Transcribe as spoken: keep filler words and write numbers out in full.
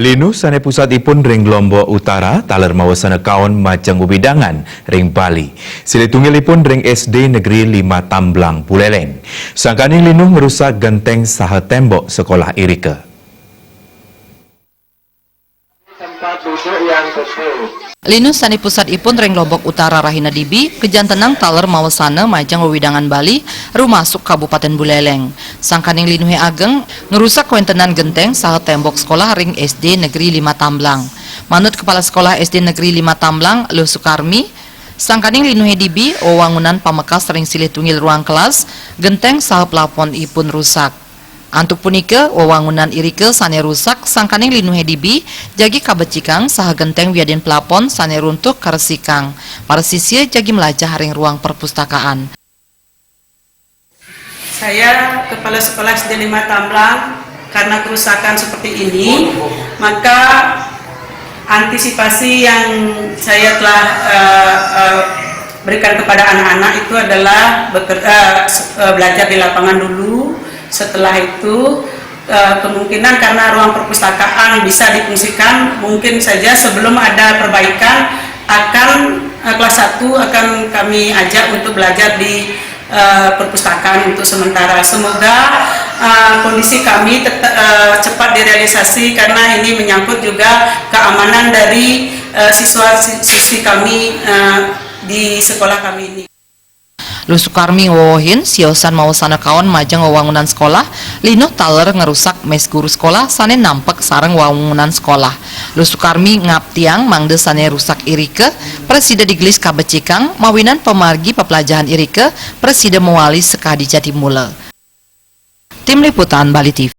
Linuh sane pusatipun ring Lombok Utara taler mawasana kaon majeng wewidangan ring Bali. Silih tunggilipun ring S D Negeri Lima Tamblang Buleleng. Sangkaning linuh ngrusak genteng saha tembok sekolah irika. Linuh sane pusatipun ring Lombok Utara rahina dibi kajantenang taler mawasana majeng wewidangan Bali, rumasuk Kabupaten Buleleng. Sangkaning linuhe ageng, ngrusak kawentenan genteng saha tembok sekolah ring S D Negeri Lima Tamblang. Manut Kepala Sekolah S D Negeri Lima Tamblang, Luh Sukarmi, sangkaning linuhe dibi, wewangunan pamekas ring silih tunggil ruang kelas, genteng saha plapon ipun rusak. Antuk punika, wewangunan irika sane rusak sangkaning linuhe dibi, jagi kabecikang saha genteng wiadin plapon sane runtuh karesikang, para sisya jagi melajah ring ruang perpustakaan. Saya Kepala Sekolah S D Lima Tamblang, karena kerusakan seperti ini, maka antisipasi yang saya telah eh, eh, berikan kepada anak-anak itu adalah beker- eh, se- eh, belajar di lapangan dulu. Setelah itu eh, kemungkinan karena ruang perpustakaan bisa difungsikan, mungkin saja sebelum ada perbaikan akan eh, kelas satu akan kami ajak untuk belajar di eh, perpustakaan untuk sementara. Semoga eh, kondisi kami tetap eh, cepat direalisasi karena ini menyangkut juga keamanan dari eh, siswa siswi kami eh, di sekolah kami ini. Luh Sukarmi ngewewehin, siosan mawasana kaon majeng wewangunan sekolah, linuh taler ngrusak mes guru sekolah sane nampek sareng wangunan sekolah. Luh Sukarmi ngaptiang mangda sane rusak irika, prasida digelis kabecikang, mawinan pamargi paplajahan irika, prasida mawali sakadi jati mula. Tim Liputan Bali T V.